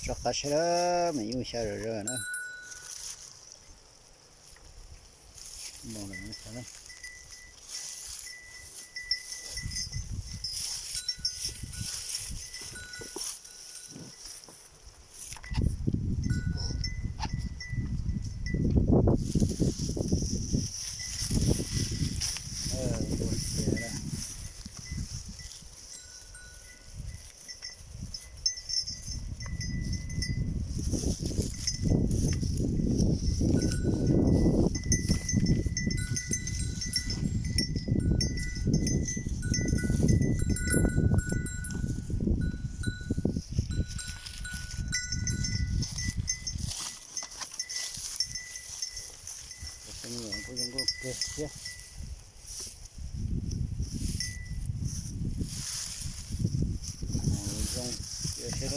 Tso qab saib na, me nyuam xya zom zaws na. Kuj zoo nkauj kawg thiab. Zoo, cia seb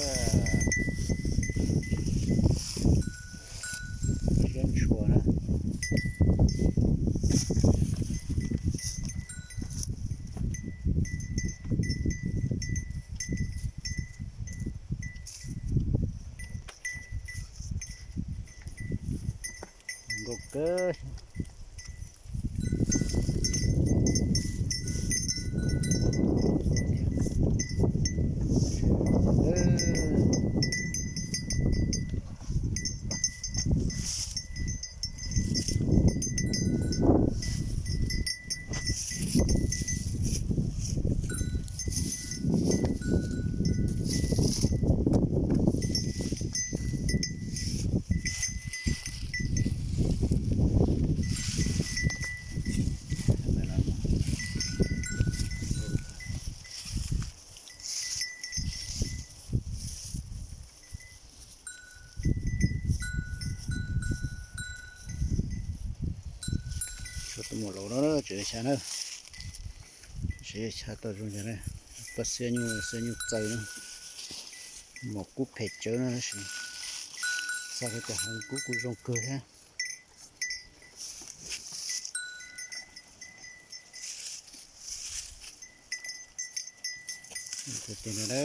siab ntshua na. Nkauj kawg. Tshuav tus maum laus no tseem xya na, tseem xya tau zoo cas na, pab xiab nyuj, xiab nyuj txaws na, maum kub phem tsawv na tab sis xav hais tias heev kub kuj zoo kawg thiab. Tus no na.